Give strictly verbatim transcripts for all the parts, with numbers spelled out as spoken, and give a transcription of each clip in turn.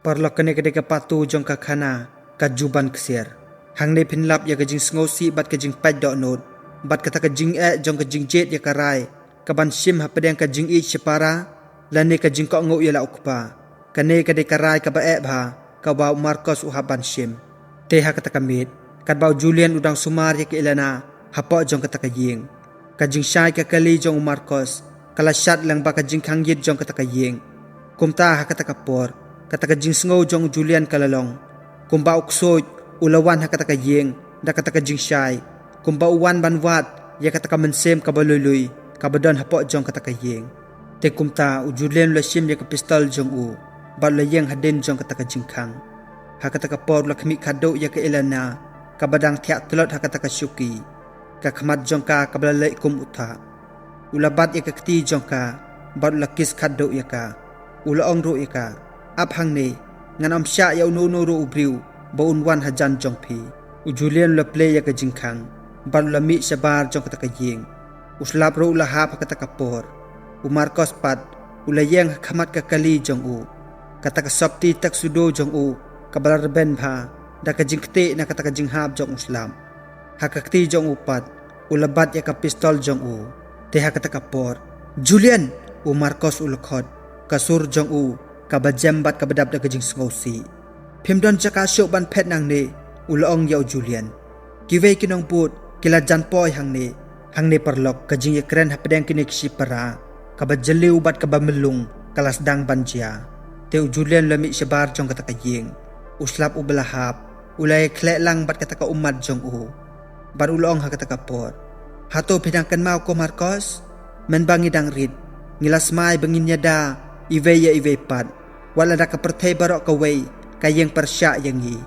Paralok, kane ka dei ka patu jong ka khana ka juban ksiar. Hangne phin lap ïa ka jingsngewsih bad ka jingpait dohnud bad kata ka jingeh jong ka jingjied ïa ka rai kaban shim hapdeng ka jingïeit shipara lane ka jingkohnguh ïa la u kpa. Kane ka dei ka rai kaba eh bha kaba u Marcos u hap ban shim. Te ha kata ka miet, katba u Julian u dang sumar ïa ka Elena hapoh jong kata ka ïing, ka jingshai ka kali jong u Marcos ka la shat lang bad ka jingkhang ïit jong kata ka ïing. Kumta ha kata ka por, kata ka jingsngew jong u Julian ka la long kumba u ksuid u la wan ha kata ka ïing da kata ka jingshai, kumba u wan ban wad ïa kata ka mynsiem kaba lui lui kaba don hapoh jong kata ka ïing. Te kumta u Julian u la shim ïa ka pistol jong u bad u la ïeng hadien jong kata ka jingkhang. Ha kata ka por u la khmih khadduh ïa ka Elena kaba dang thiah tlot ha kata ka shuki, ka khmat jong ka kaba la leh kum u thah. U la bat ïa ka kti jong ka bad u la kiss khadduh ïa ka. U la ong ruh ïa ka, "Ap hangne, ngan ym shah ïa uno uno ruh u briew ba un wan hajan jong phi." U Julian u la plie ïa ka jingkhang bad u la mih shabar jong kata ka ïing. U slap ruh u la hap ha kata ka por. U Marcos pat u la ïeng ha khmat ka kali jong u, kata ka sopti tuxedo jong u kaba la rben bha da ka jingktieh na kata ka jinghap jong u slap. Ha ka kti jong u pat u la bat ïa ka pistol jong u. Te ha kata ka por, "Julian!" u Marcos u la khot, ka sur jong u kaba jem bad kaba dap da ka jingsngewsih. "Phim don jaka shuh ban phet nangne," u la ong ïa u Julian. "Kiwei ki nongbud ki la jan poi hangne." Hangne paralok, ka jingïakren hapdeng kine ki shipara kaba jylliew bad kaba myllung ka la sdang ban jia. Te u Julian u la mih shabar jong kata ka ïing. U slap uba la hap u la ïakhleh lang bad kata ka ummat jong u bad u la ong ha kata ka por, "Hato phi dang kynmaw ko Marcos? Mynba ngi dang rit, ngi la smai ba ngin ïada iwei ïa iwei pat, wat lada ka pyrthei baroh kawei ka ïeng pyrshah ïa ngi.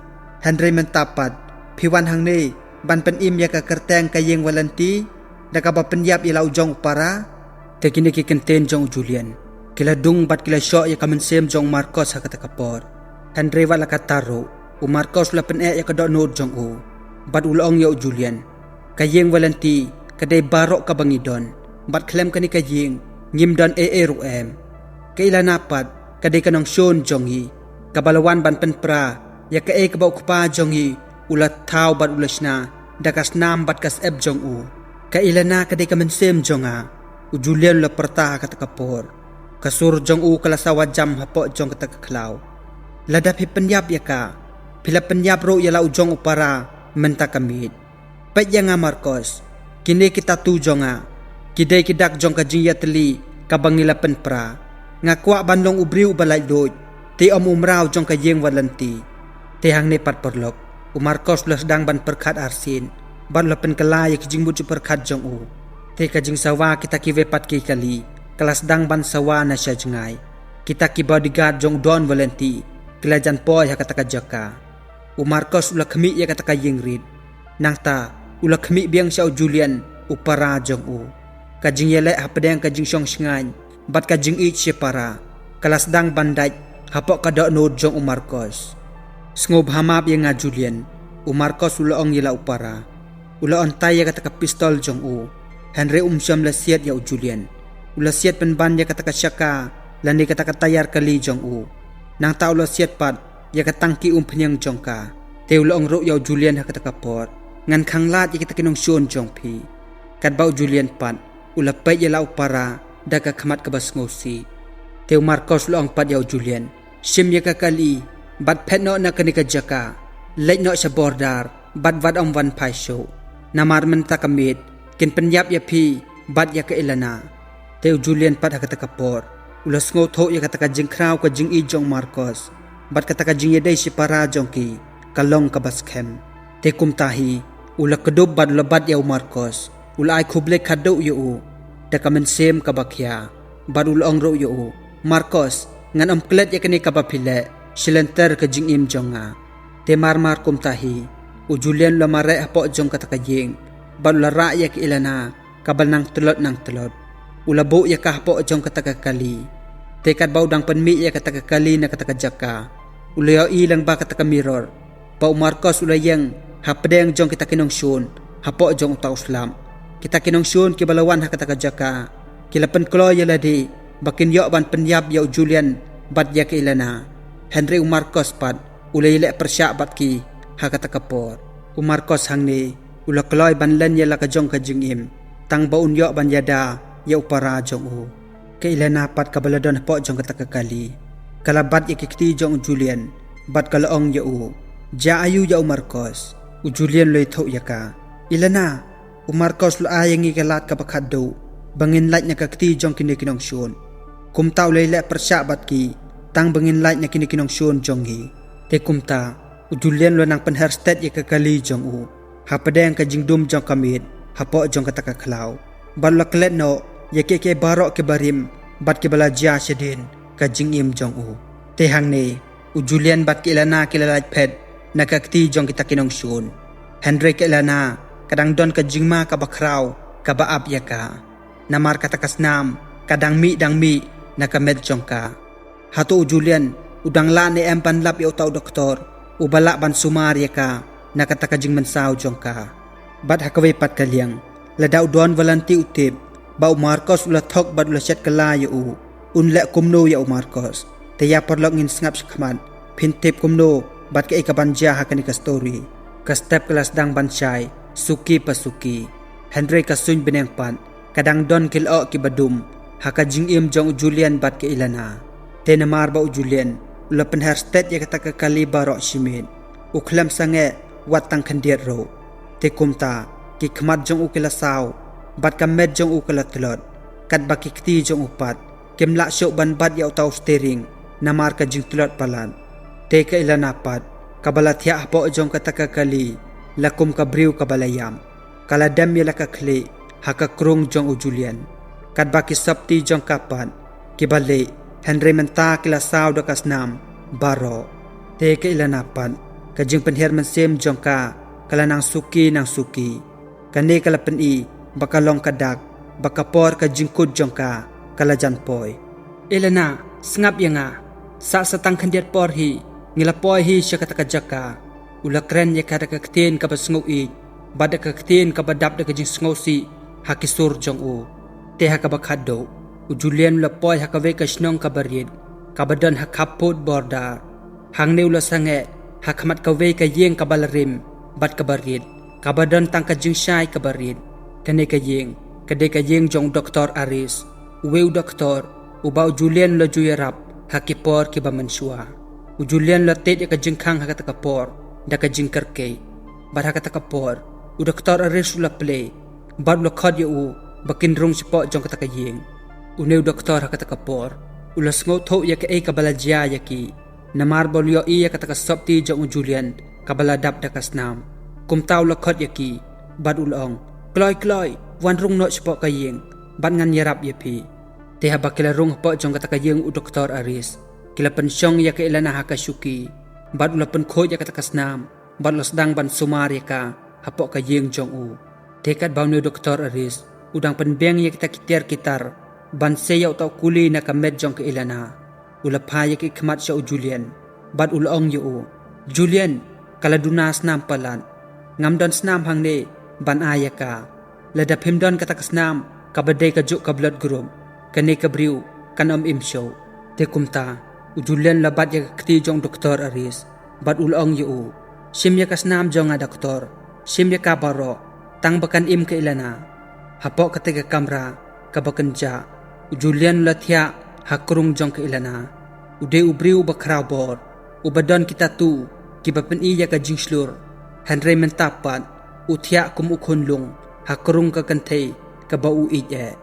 Hynrei mynta pat phi wan hangne ban pynim ïa ka kyrteng ka ïing Valenti da kaba pynïap ïa la u jong u para." Te kine ki kyntien jong u Julian ki la dung bad ki la shoh ïa ka mynsiem jong u Marcos ha kata ka por. Hynrei wat la katta ruh, u Marcos u la pyneh ïa ka dohnud jong u bad u la ong ïa u Julian, "Ka ïing Valenti ka dei baroh kaba ngi don, bad khlem kane ka ïing ngim don ei ei ruh em. Ka Elena pat ka dei ka nongshun jong ngi kaba la wan ban pynpra ïa kaei kaba u kpa jong ngi u la thaw bad u la shna da ka snam bad ka syep jong u. Ka Elena ka dei ka mynsiem jong nga," u Julian u la pyrta ha kata ka por. Ka sur jong u ka la sawa jam hapoh jong kata ka khlaw. "Lada phi pynïap ïa ka, phi la pynïap ruh ïa la u jong u para mynta ka miet. Peit ïa nga Marcos, kine ki tattoo jong nga ki dei ki dak jong ka jingïatylli kaba ngi la pynpra. Nga kwah ban long u briew uba laitluid, te ym u mraw jong ka ïing Valenti." Te hangne pat paralok, u Marcos u la sdang ban pyrkhat arsien bad u la pynkylla ïa ki jingmut jingpyrkhat jong u. Te ka jingsawa kita kiwei pat ki kali ka la sdang ban sawa na sha jngai. Kita ki bodyguard jong u Don Valenti ki la jan poi ha kata ka jaka. U Marcos u la khmih ïa kata ka ïing rit. Nangta u la khmih biang sha u Julian, u para jong u. Ka jingïaleh hapdeng ka jingshong shngaiñ bad ka jingïeit shipara ka la sdang ban dait hapoh ka dohnud jong u Marcos. "Sngewbha map ïa nga Julian," u Marcos u la ong ïa la u para. U la on tai ïa kata ka pistol jong u, hynrei um shym la siat ïa u Julian. U la siat pynban ïa kata ka shaka lane kata ka tayar kali jong u. Nangta u la siat pat ïa ka tangki umphniang jong ka. Te u la ong ruh ïa u Julian ha kata ka por, "Ngan khang lad ïa kita ki nongshun jong phi." Katba u Julian pat u la peit ïa la u para da ka khmat kaba sngewsih. Te u Marcos u la ong pat ïa u Julian, "Shim ïa ka kali bad phet noh na kane ka jaka. Leit noh sha border bad wat ym wan phai shuh, namar mynta ka miet kin pynïap ïa phi bad ïa ka Elena." Te u Julian pat ha kata ka por u la sngewthuh ïa kata ka jingkhraw ka jingïeit jong u Marcos bad kata ka jingïadei shipara jong ki ka long kaba skhem. Te kumta hi u la kdup bad u la bat ïa u Marcos, u la ai khublei khadduh ïa u da ka mynsiem kaba khia bad u la ong ruh ïa u, "Marcos, ngan ym klet ïa kane kaba phi leh sha lynter ka jingim jong nga." Te marmar kumta hi u Julian u la mareh hapoh jong kata ka ïing bad u la rah ïa ka Elena kaba nang tlot nang tlot. U la buh ïa ka hapoh jong kata ka kali. Te katba u dang pynmih ïa kata ka kali na kata ka jaka, u la ïohi lyngba kata ka mirror ba u Marcos u la ïeng hapdeng jong kita ki nongshun hapoh jong uta u slap. Kita ki nongshun kiba la wan ha kata ka jaka ki la pynkloi ïa lade ba kin ïoh ban pynïap ïa u Julian bad ïa ka Elena. Hynrei u Marcos pat u la ïaleh pyrshah bad ki ha kata ka por. U Marcos hangne u la kloi ban len ïa la ka jong ka jingim tang ba un ïoh ban ïada ïa u para jong u. Ka Elena pat kaba la don hapoh jong kata ka kali ka la bat ïa ki kti jong u Julian bad ka la ong ïa u, "Jia aïu ïa u Marcos?" U Julian u la ïathuh ïa ka, "Elena, u Marcos u la ai ïa ngi ka lad kaba khatduh ba ngin lait na ka kti jong kine ki nongshun. Kumta u la ïaleh pyrshah bad ki tang ba ngin lait na kine ki nongshun jong ngi." Te kumta u Julian u la nang pynher stet ïa ka kali jong u hapdeng ka jingdum jong ka miet hapoh jong kata ka khlaw bad u la klet noh ïa kiei kiei baroh kiba rim bad kiba la jia shadien ka jingim jong u. Te hangne u Julian bad ka Elena ki la lait phet na ka kti jong kita ki nongshun. Hynrei ka Elena ka dang don ka jingma kaba khraw kaba ap ïa ka, namar kata ka snam ka dang mih dang mih na ka met jong ka. Hato u Julian u dang lah ne em ban lap ïa uta u doktor uba lah ban sumar ïa ka na kata ka jingmynsaw jong ka? Bad ha kawei pat ka liang, lada u Don Valenti u tip ba u Marcos u la thok bad u la shet kylla ïa u, un leh kumno ïa u Marcos? Te ïa paralok, ngin sngap shakhmat, phin tip kumno bad kaei kaban jia ha kane ka story. Ka step ka la sdang ban shai suki pa suki, hynrei ka suiñ bneng pat ka dang don ki lyoh kiba dum ha ka jingim jong u Julian bad ka Elena. Te namar ba u Julian u la pynher stet ïa kata ka kali baroh shi miet, u khlem sangeh wat tang khyndiat ruh. Te kumta ki khmat jong u ki la saw bad ka met jong u ka la tlot, katba ki kti jong u pat kim lah shuh ban bat ïa uta u steering namar ka jingtlot palat. Te ka Elena pat kaba la thiah hapoh jong kata ka kali, la kum ka briew kaba la ïap, ka la dem ïa la ka khlieh ha ka krung jong u Julian. Katba ki sopti jong ka pat kiba lieh, hynrei mynta ki la saw da ka snam baroh. Te ka Elena pat, ka jingpynhiar mynsiem jong ka ka la nang suki nang suki. Kane ka la pyni ba ka long ka dak ba ka por ka jingkut jong ka ka la jan poi. "Elena, sngap ïa nga. Sah sa tang khyndiat por hi, ngi la poi hi sha kata ka jaka." U la kren ïa ka da ka ktien kaba sngew ïeit bad da ka ktien kaba dap da ka jingsngewsih ha ki sur jong u. Te ha kaba khatduh u Julian u la poi ha kawei ka shnong kaba rit kaba don ha khappud border. Hangne u la sangeh ha khmat kawei ka ïing kaba la rim bad kaba rit, kaba don tang ka jingshai kaba rit. Kane ka ïing ka dei ka ïing jong u Doktor Aris, uwei u doktor uba u Julian u la ju ïarap ha ki por kiba mynshuwa. U Julian u la tied ïa ka jingkhang ha kata ka por da ka jingkyrkieh. Bad ha kata ka por u Doktor Aris u la plie bad u la khot ïa u ba kin rung shapoh jong kata ka ïing. Une u doktor ha kata ka por u la sngewthuh ïa kaei kaba la jia ïa ki, namar ba u la ïohi ïa kata ka sopti jong u Julian kaba la dap da ka snam. Kumta u la khot ïa ki bad u la ong, "Kloi, kloi, wan rung noh shapoh ka ïing bad ngan ïarap ïa phi." Te haba ki la rung hapoh jong kata ka ïing u Doktor Aris, ki la pynshong ïa ka Elena ha ka shuki bad u la pynkhuid ïa kata ka snam bad u la sdang ban sumar ïa ka hapoh ka ïing jong u. Te katba une u Doktor Aris u dang pynbiang ïa kita ki tiar ki tar ban sei ïa uta u kuli na ka met jong ka Elena, u la phai ïa ki khmat sha u Julian bad u la ong ïa u, "Julian, ka la duna snam palat. Ngam don snam hangne ban ai ïa ka. Lada phim don kata ka snam kaba dei ka juk ka blood group, kane ka briew kan ym im shuh." Te kumta u Julian u la bat ïa ka kti jong u Doktor Aris bad u la ong ïa u, "Shim ïa ka snam jong nga, doktor. Shim ïa ka baroh tang ba kan im ka Elena." Hapoh kata ka kamra kaba kynjah, u Julian u la thiah ha krung jong ka Elena. U dei u briew uba khraw bor, uba don ki tattoo kiba pyni ïa ka jingshlur. Hynrei mynta pat u thiah kum u khunlung ha krung ka kynthei kaba u ïeit eh.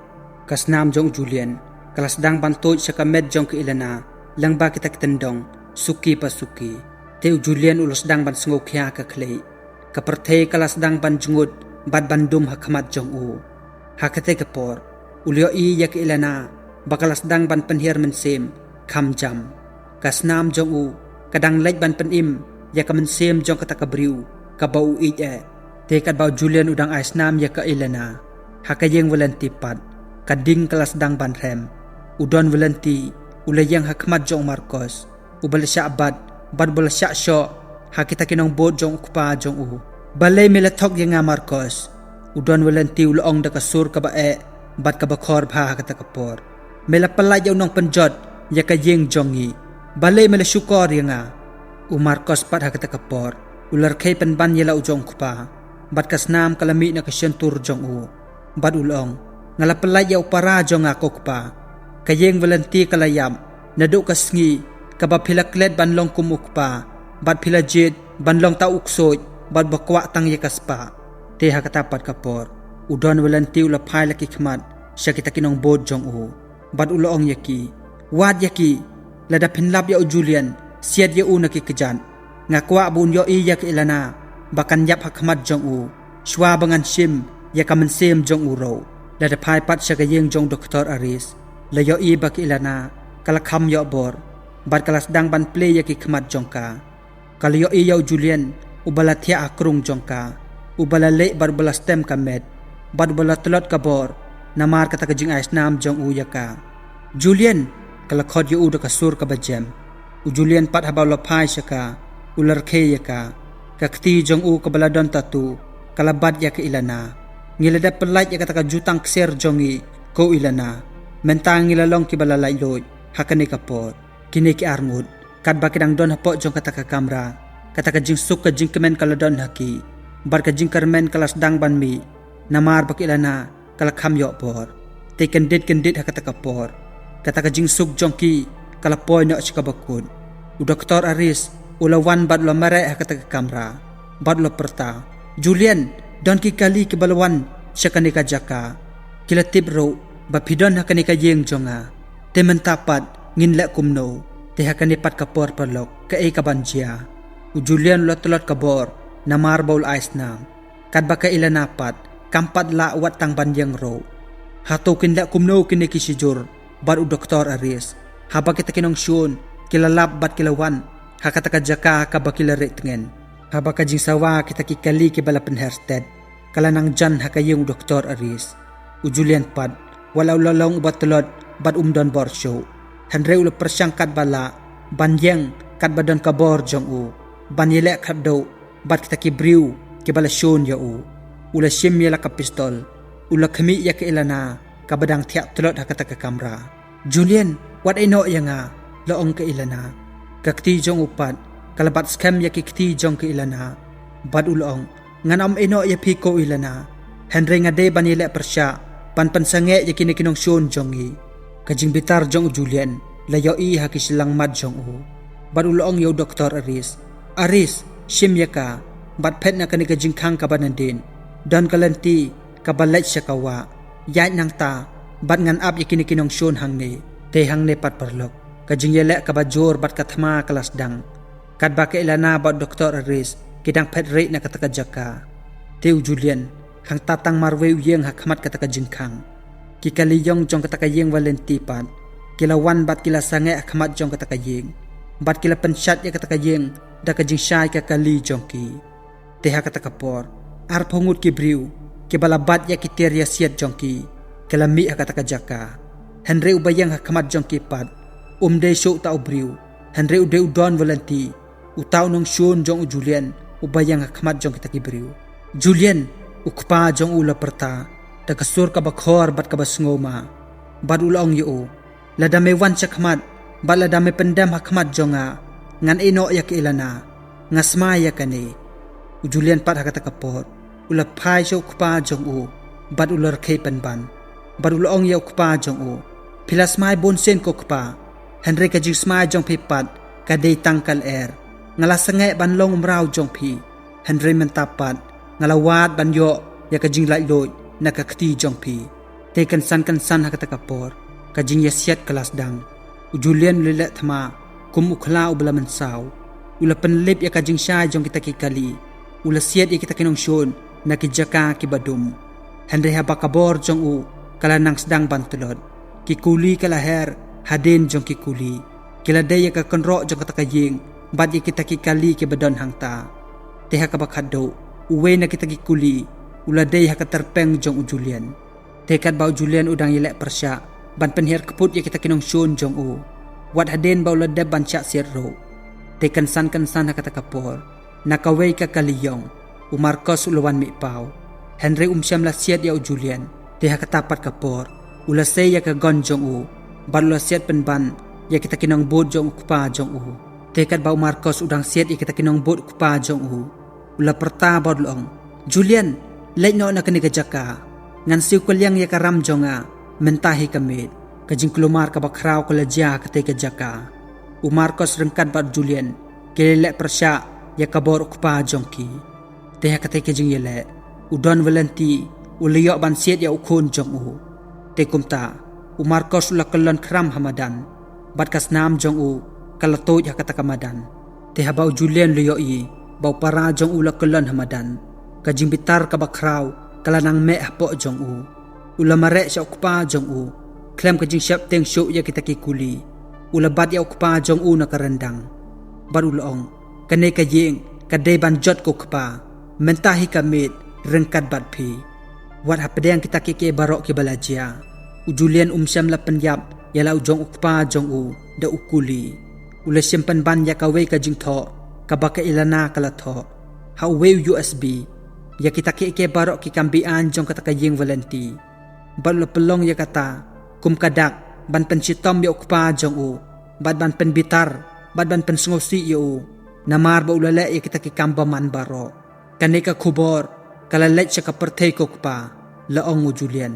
Ka snam jong u Julian ka la sdang ban tuid sha ka met jong ka Elena lyngba kita ki tyndong, suki pa suki. Te u Julian u la sdang ban sngewkhia ka khlieh. Ka pyrthei ka la sdang ban jngut bad ban dum ha khmat jong u. Ha katei ka por u la ïohi ïa ka Elena ba ka la sdang ban pynhiar mynsiem kham jam. Ka snam jong u ka dang leit ban pynim ïa ka mynsiem jong kata ka briew kaba u ïeit eh. Te katba u Julian u dang ai snam ïa ka Elena, ha ka ïing Valenti pat ka ding ka la sdang ban rhem. U Don Valenti u la ïeng ha khmat jong u Marcos, uba la shah bat bad uba la shah shoh ha kita ki nongbud jong u kpa jong u. "Balei me la thok ïa nga, Marcos?" u Don Valenti u la ong da ka sur kaba eh bad kaba khor bha ha kata ka por. "Me la pyllait ïa u nongpynjot ïa ka ïing jong ngi. Balei me la shukor ïa nga? U Marcos pat ha kata ka por u la rkhie pynban ïa la u jong u kpa, bad ka snam ka la mih na ka shyntur jong u, bad u la ong, nga la pyllait ïa u para jong nga ko kpa. Ka ïing Valenti ka la ïap, naduh ka sngi kaba phi la klet ban long kum u kpa, bad phi la jied ban long ta u ksuid, bad ba kwah tang ïa ka spah. Te ha kata pat ka por u Don Valenti u la phai la ki khmat sha kita ki nongbud jong u, bad u la ong ïa ki, wat ïa ki, lada phin lap ïa u Julian, siat ïa u na ki kjat. Nga kwah ba un ïohi ïa ka Ilana ba kan ïap ha khmat jong u, shuwa ba ngan shim ïa ka mynsiem jong u ruh. Lada phai pat sha ka ïing jong u Doktor Aris, la ïohi ba ka Ilana ka la kham ïoh bor, bad ka la sdang ban plie ïa ki khmat jong ka. Ka la ïohi ïa u Julian uba la thiah ha krung jong ka, uba la leh bad uba la stem ka met, bad uba la tlot ka bor namar kata ka jingai snam jong u ïa ka. Julian! Ka la khot ïa u da ka sur kaba jem. U Julian pat haba u la phai sha ka, u la rkhie ïa ka. Ka kti jong u kaba la don tattoo ka la bat ïa ka Ilana. Ngi la dep pyllait ïa kata ka jutang ksiar jong ngi ko Ilana. Mynta ngi la long kiba la laitluid ha kane ka por. Kine ki arngut, katba ki dang don hapoh jong kata ka kamra, kata ka jingsuk ka jingkmen ka la don ha ki, bad ka jingkyrmen ka la sdang ban mih namar ba ka Ilana ka la kham ïoh bor. Te kyndit kyndit ha kata ka por, kata ka jingsuk jong ki ka la poi noh sha kaba kut. U Doktor Aris u la wan bad u la mareh ha kata ka kamra, bad u la pyrta, Julian, don ki kali kiba la wan sha kane ka jaka. Ki la tip ruh ba phi don ha kane ka ïing jong nga. Te mynta pat ngin leh kumno? Te ha kane pat ka por paralok, kaei kaban jia? U Julian u la tlot ka bor namar ba u la ai snam. Katba ka Ilana pat kam pat lah wat tang ban ïeng ruh. Hato kin leh kumno kine ki shijur bad u Doktor Aris, haba kita ki nongshun ki la lap bad ki la wan ha kata ka jaka kaba ki la rieh tngen, haba ka jingsawa kita ki kali kiba la pynher stet ka la nang jan ha ka ïing u Doktor Aris? U Julian pat, wat la u la long uba tlot bad um don bor shuh, hynrei u la pyrshang katba lah ban ïeng katba don ka bor jong u, ban ïaleh khatduh bad kita ki briew kiba la shun ïa u. U la shim ïa la ka pistol, u la khmih ïa ka Ilana kaba dang thiah tlot ha kata ka kamra. Julian, wat ïeh noh ïa nga, la ong ka Ilana. Ka kti jong u pat ka la bat skhem ïa ki kti jong ka Ilana, bad u la ong, ngan ym ïeh noh ïa phi ko Ilana, hynrei nga dei ban ïaleh pyrshah ban pynsangeh ïa kine ki nongshun jong ngi. Ka jingbitar jong u Julian la ïohi ha ki shyllangmat jong u, bad u la ong ïa u Doktor Aris, Aris, shim ïa ka bad phet na kane ka jingkhang kaba nadien. Don ka lynti kaba leit sha ka wah. Ïaid nangta bad ngan ap ïa kine ki nongshun hangne. Te hangne pat paralok, ka jingïaleh kaba jur bad ka thma ka la sdang, katba ka Ilana bad u Doktor Aris ki dang phet rieh na kata ka jaka. Te u Julian hangta tang marwei u ïeng ha khmat kata ka jingkhang. Ki kali ïong jong kata ka ïing Valenti pat ki la wan bad ki la sangeh ha khmat jong kata ka ïing, bad ki la pynshad ïa kata ka ïing da ka jingshai ka kali jong ki. Te ha kata ka por, arphew ngut ki briew kiba la bat ïa ki tiar ïasiat jong ki, ki la mih ha kata ka jaka. Hynrei uba ïeng ha khmat jong ki pat um dei shuh ta u briew, hynrei u dei u Don Valenti, uta u nongshun jong u Julian, uba ïeng ha khmat jong kita ki briew. Julian, u kpa jong u la pyrta da ka sur kaba khor bad kaba sngewma, bad u la ong ïa u, lada me wan sha khmat bad lada me pyndem ha khmat jong nga, ngan ïeh noh ïa ka Ilana. Nga smai ïa kane. U Julian pat ha kata ka por u la phai sha u kpa jong u, bad u la rkhie pynban, bad u la ong ïa u kpa jong u, phi la smai bunsien ko kpa, hynrei ka jingsmai jong phi pat ka dei tang ka lyer. Nga la sangeh ban long u mraw jong phi, hynrei mynta pat nga la wad ban ïoh ïa ka jinglaitluid na ka kti jong phi. Te kynsan kynsan ha kata ka por ka jingïasiat ka la sdang. U Julian u la leh thma kum u khla uba la mynsaw. U la pynlip ïa ka jingshai jong kita ki kali. U la siat ïa kita ki nongshun na ki jaka kiba dum. Hynrei haba ka bor jong u ka la nang sdang ban tlot, ki kuli ka la her hadien jong ki kuli. Ki la dei ïa ka kynroh jong kata ka ïing bad ïa kita ki kali kiba don hangta. Te ha kaba khatduh, uwei na kita ki kuli u la dei ha ka tyrpeng jong u Julian. Te katba u Julian u dang ïaleh pyrshah ban pynhiar kput ïa kita ki nongshun jong u, wat hadien ba u la dep ban shah siat ruh. Te kynsan kynsan ha kata ka por, na kawei ka kali ïong, u Marcos u la wan mih paw. Hynrei um shym la siat ïa u Julian. Te ha kata pat ka por u la sei ïa ka gun jong u bad u la siat pynban ïa kita ki nongbud jong u kpa jong u. Te katba u Marcos u dang siat ïa kita ki nongbud u kpa jong u, u la pyrta bad u la ong, "Julian, leit noh na kane ka jaka. Ngan siew kylliang ïa ka ram jong nga mynta hi ka miet." Ka jingkulmar kaba khraw ka la jia ha katei ka jaka. U Marcos ryngkat bad u Julian ki la leh pyrshah ïa ka bor u kpa jong ki. Te ha katei ka jingïaleh, u Don Valenti u la ïoh ban siat ïa u khun jong u. Te kumta, u Marcos u la kyllon khram ha madan, bad ka snam jong u ka la tuid ha kata ka madan. Te haba u Julian u la ïohi ba u para jong u la kyllon ha madan, ka jingbitar kaba khraw ka la nang meh hapoh jong u. U la mareh sha u kpa jong u, khlem ka jingsheptieng shuh ïa kita ki kuli. U la bat ïa u kpa jong u na ka ryndang bad u la ong, "Kane ka ïing ka dei ban jot ko kpa, mynta hi ka miet ryngkat bad phi." Wat hapdeng kita kiei kiei baroh kiba la jia, u Julian um shym la pynïap ïa la u jong u kpa jong u da u kuli. U la shim pynban ïa kawei ka jingthoh kaba ka Ilana ka la thoh ha uwei u U S B ïa kita kiei kiei baroh ki kam be-aiñ jong kata ka ïing Valenti. Bad u la pynlong ïa kata kum ka dak ban pynshitom ïa u kpa jong u, bad ban pynbitar, bad ban pynsngewsih ïa u, namar ba u la leh ïa kita ki kam bymman baroh. "Kane ka khubor ka la leit sha ka pyrthei ko kpa," la ong u Julian.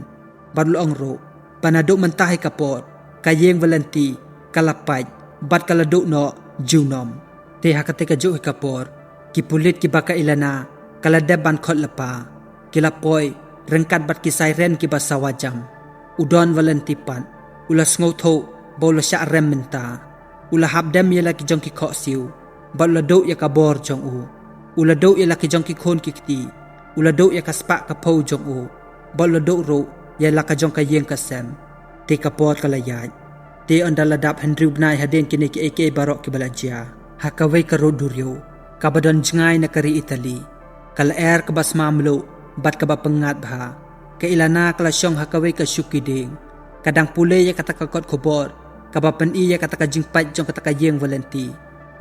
Bad u la ong ruh ba naduh mynta hi ka por, ka ïing Valenti ka la pait bad ka la duh noh junom. Te ha katei ka juh hi ka por, ki pulit kiba ka Ilana ka la dep ban khot lypa, ki la poi ryngkat bad ki siren kiba sawa jam. U Don Valenti pat u la sngewthuh ba u la shah rem mynta. U la hap dem ïa la ki jong ki khohsiew, bad u la duh ïa ka bor jong u. U la duh ïa la ki jong ki khun ki kti. U la duh ïa ka spah ka phew jong u, bad u la duh ruh ïa la ka jong ka ïing ka sem. Te ka por ka la ïaid. Te ynda la dap hynriew bnai hadien kine kiei kiei baroh kiba la jia, ha kawei ka rud duriaw kaba don jngai na ka ri Italy, ka lyer kaba sma mluh bad kaba pyngngad bha. Ka Ilana ka la shong ha kawei ka shuki dieng, ka dang pule ïa kata ka kot khubor kaba pyni ïa kata ka jingpait jong kata ka ïing Valenti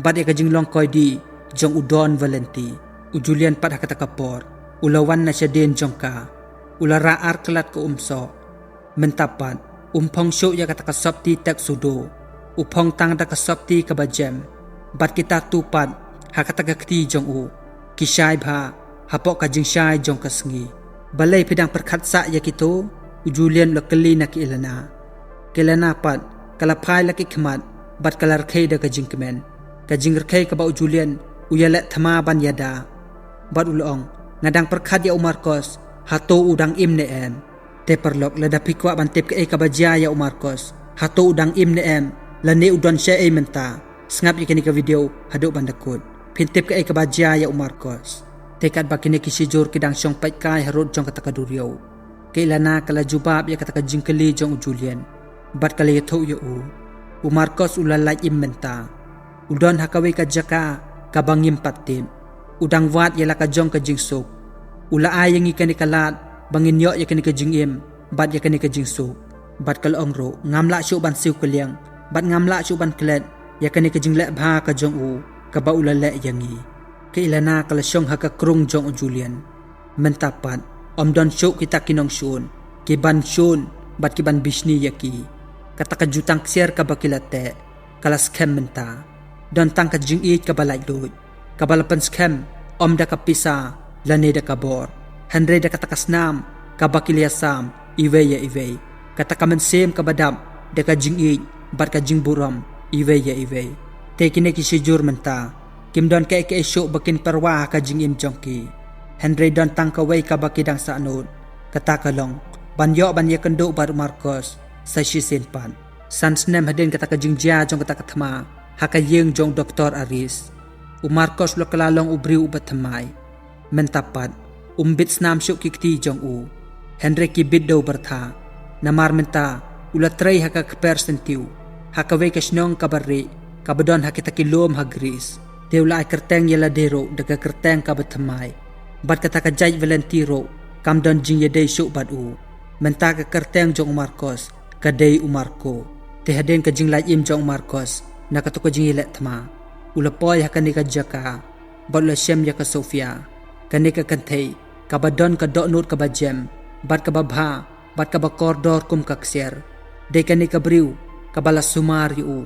bad ïa ka jinglong koidi jong u Don Valenti. U Julian pat ha kata ka por u la wan na shadien jong ka. U la rah ar klat ka umsoh. Mynta pat um phong shuh ïa kata ka sopti Tuxedo. U phong tang da ka sopti kaba jem. Bad kita tu pat ha kata ka kti jong u, ki shai bha hapoh ka jingshai jong ka sngi. "Balei phi dang pyrkhat sah ïa kito?" u Julian u la kylli na ka Ilana. Ka Ilana pat ka la phai la ki khmat bad ka la rkhie da ka jingkmen. Ka jingrkhie kaba u Julian u ïaleh thma ban ïada. Bad u la ong, "Nga dang pyrkhat ïa u Marcos, hato u dang im ne em?" Te paralok, lada phi kwah ban tip kaei kaba jia ïa u Marcos, hato u dang im ne em, lane u don shaei mynta, sngap ïa kane ka video haduh ban da kut, phin tip kaei kaba jia ïa u Marcos. Te katba kine ki shijur ki dang shong peit kai harud jong kata ka duriaw, ka Ilana ka la jubab ïa kata ka jingkylli jong u Julian bad ka la ïathuh ïa u, "U Marcos u la lait im mynta. U don ha kawei ka jaka kaba ngim pat tip. U dang wad ïa la ka jong ka jingsuk. U la ai ïa ngi kane ka lad ba ngin ïoh ïa kane ka jingim bad ïa kane ka jingsuk." Bad ka la ong ruh, "Ngam lah shuh ban siew kylliang bad ngam lah shuh ban klet ïa kane ka jingleh bha ka jong u kaba u la leh ïa ngi." Ka Ilana ka la shong ha ka krung jong u Julian. Mynta pat ym don shuh kita ki nongshun kiban shun bad kiban bishni ïa ki. Kata ka jutang ksiar kaba ki la teh ka la skhem mynta. Don tang ka jingïeit kaba laitluid kaba la pynskhem, ym da ka pisa lane da ka bor, hynrei da kata ka snam kaba ki la ïasam iwei ïa iwei, kata ka mynsiem kaba dap da ka jingïeit bad ka jingburom iwei ïa iwei. Te kine ki shijur mynta kim don kaei kaei shuh ba kin pyrwa ha ka jingim jong ki, hynrei don tang kawei kaba ki dang sahnud, kata ka long ban ïoh ban ïakynduh bad u Marcos sa shisien pat. San snem hadien kata ka jingjia jong kata ka thma ha ka ïing jong u Doktor Aris, u Marcos u la kylla long u briew uba thymmai. Mynta pat um bit snam shuh ki kti jong u, hynrei ki bit da u byrtha. Namar mynta u la trei ha ka kper syntiew ha kawei ka shnong kaba rieh kaba don ha kita ki lum ha Greece. Te u la ai kyrteng ïa lade ruh da ka kyrteng kaba thymmai. Bad kata ka jait Valenti ruh kam don jingïadei shuh bad u. Mynta ka kyrteng jong u Marcos ka dei u Marco. Te hadien ka jinglait im jong u Marcos na kato ka jingïaleh thma, u la poi ha kane ka jaka bad u la shem ïa ka Sofia, kane ka kynthei kaba don ka dohnud kaba jem bad kaba bha bad kaba kordor kum ka ksiar. Dei kane ka briew kaba la sumar ïa u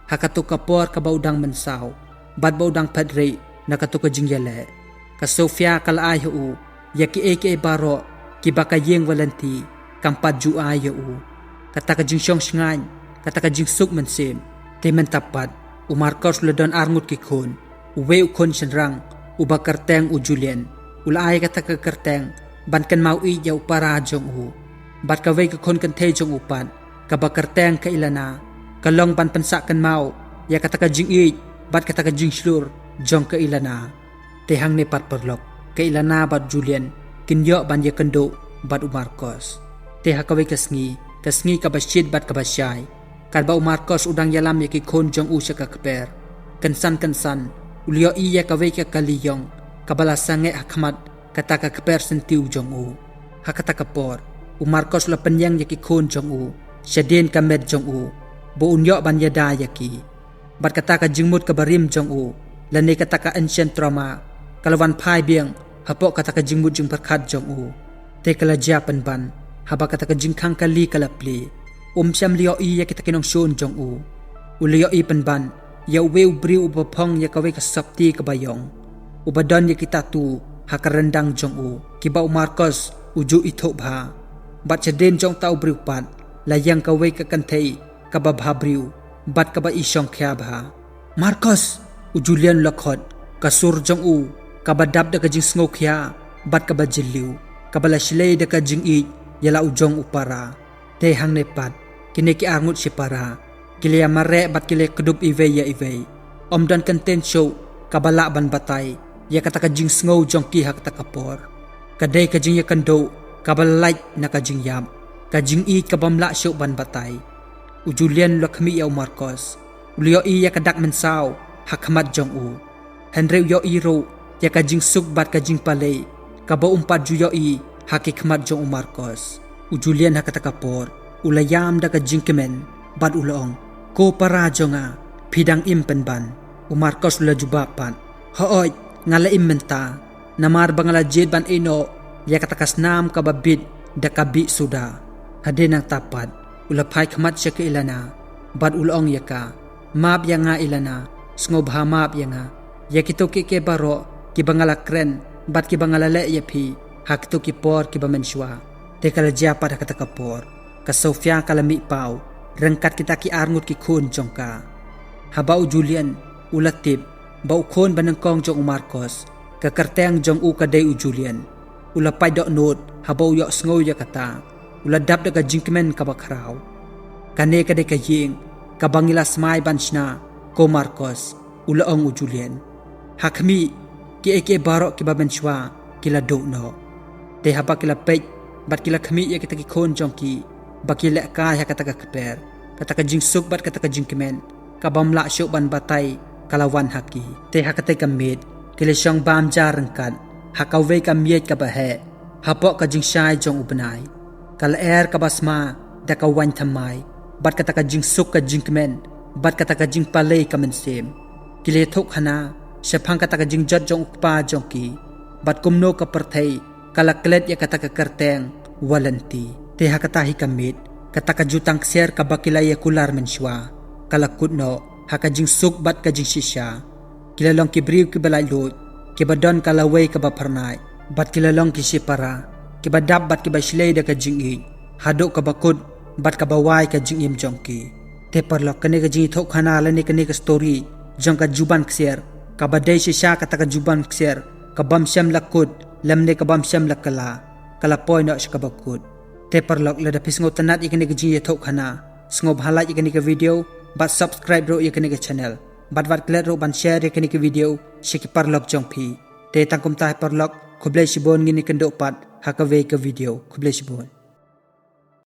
Ha kato ka por kaba u dang mynsaw bad ba u dang phet rieh na kato ka jingïaleh, ka Sofia ka la ai ha u ïa kiei kiei baroh kiba ka ïing Valenti kam pat ju ai ïa u. Kata ka jingshong shngaiñ, kata ka jingsuk mynsiem. Te mynta pat u Marcos u la don arngut ki khun. Uwei u khun shynrang uba kyrteng u Julian, u la ai kata ka kyrteng ban kynmaw ïeit ïa u para jong u. Bad kawei ka khun kynthei jong u pat kaba kyrteng ka Ilana, ka long ban pynsah kynmaw ïa kata ka jingïeit bad kata ka jingshlur jong ka Ilana. Te hangne pat paralok, ka Ilana bad Julian kin ïoh ban ïakynduh bad u Marcos. Te ha kawei ka sngi, ka sngi kaba shit bad kaba shai, katba u Marcos u dang ïalam ïa ki khun jong u sha ka kper, kynsan kynsan u la ïohi ïa kawei ka kali ïong kaba la sangeh ha khmat kata ka kper syntiew jong u. Ha kata ka por u Marcos u la pynïeng ïa ki khun jong u shadien ka met jong u, ba un ïoh ban ïada ïa ki. Bad kata ka jingmut kaba rim jong u, lane kata ka ancient trauma, ka la wan phai biang hapoh kata ka jingmut jingpyrkhat jong u. Te ka la jia pynban haba kata ka jingkhang kali ka la plie. Um shym la ïohi ïa kita ki nongshun jong u. U la ïohi pynban ïa uwei u briew uba phong ïa kawei ka sopti kaba ïong, uba don ïa ki tattoo ha ka ryndang jong u, kiba u Marcos u ju ithuh bha. Bad shadien jong uta u briew pat la ïeng kawei ka kynthei kaba bha briew bad kaba i shongkhia bha. "Marcos!" u Julian u la khot, ka sur jong u kaba dap da ka jingsngewkhia bad kaba jylliew, kaba la shlei da ka jingïeit ïa la u jong u para. Te hangne pat, kine ki arngut shipara ki la ïamareh bad ki la ïakdup iwei ïa iwei. Ym don kyntien shuh kaba lah ban batai ïa kata ka jingsngew jong ki ha kata ka por. Ka dei ka jingïakynduh kaba la lait na ka jingïap, ka jingïeit ka bym lah shuh ban batai. U Julian u la khmih ïa u Marcos, u la ïohi ïa ka dak mynsaw ha khmat jong u. Hynrei u ïohi ruh ïa ka jingsuk bad ka jingpalei kaba um pat ju ïohi ha ki khmat jong u Marcos. U Julian ha kata ka por u la ïam da ka jingkmen bad u la ong, "Ko para jong nga, phi dang im pynban?" U Marcos u la jubab pat, "Hooid, nga la im mynta, namar ba nga la jied ban ïehnoh ïa kata ka snam kaba bit da ka bih suda." Hadien nangta pat u la phai khmat sha ka Ilana bad u la ong ïa ka, "Map ïa nga Ilana, sngewbha map ïa nga ïa kito kiei kiei baroh kiba nga la kren bad kiba nga la leh ïa phi ha kito ki por kiba mynshuwa." Te ka la jia pat ha kata ka por ka Sofia ka la mih paw ryngkat kita ki arngut ki khun jong ka. Haba u Julian u la tip ba u khun ba nyngkong jong u Marcos, ka kyrteng jong u ka dei u Julian, u la pait dohnud haba u ïohsngew ïa kata. U la dap da ka jingkmen kaba khraw. "Kane ka dei ka ïing kaba ngi la smai ban shna, ko Marcos," u la ong u Julian. "Ha khmih, kiei kiei baroh kiba mynshuwa ki la duh noh." Te haba ki la peit bad ki la khmih ïa kita ki khun jong ki ba ki lehkai ha kata ka kper, kata ka jingsuk bad kata ka jingkmen ka bym lah shuh ban batai ka la wan ha ki. Te ha katei ka miet ki la shong bam ja ryngkat ha kawei ka miej kaba heh hapoh ka jingshai jong u bnai. Ka lyer kaba sma da ka waiñ thymmai bad kata ka jingsuk ka jingkmen bad kata ka jingpalei ka mynsiem. Ki la ïathuhkhana shaphang kata ka jingjot jong u kpa jong ki bad kumno ka pyrthei ka la klet ïa kata ka kyrteng Valenti. Te ha kata hi ka miet kata ka jutang ksiar kaba ki la ïakular mynshuwa ka la kut noh ha ka jingsuk bad ka jingshisha. Ki la long ki briew kiba laitluid, kiba don ka lawei kaba phyrnai, bad ki la long ki shipara kiba dap bad kiba shlei da ka jingïeit haduh kaba kut bad kaba wai ka jingim jong ki. Te paralok, kane ka jingïathuhkhana lane kane ka story jong ka juban ksiar kaba dei shisha kata ka juban ksiar ka bym shym la kut lymne ka bym shym la kylla, ka la poi noh sha kaba kut. Te paralok, lada phi sngewtynnat ïa kane ka jingïathuhkhana, sngewbha like ïa kane ka video bad subscribe ruh ïa kane ka channel. Bad wat klet ruh ban share ïa kane ka video sha ki paralok jong phi. Te tang kumta hi paralok, khublei shibun, ngin ïakynduh pat ha kawei ka video. Khublei shibun.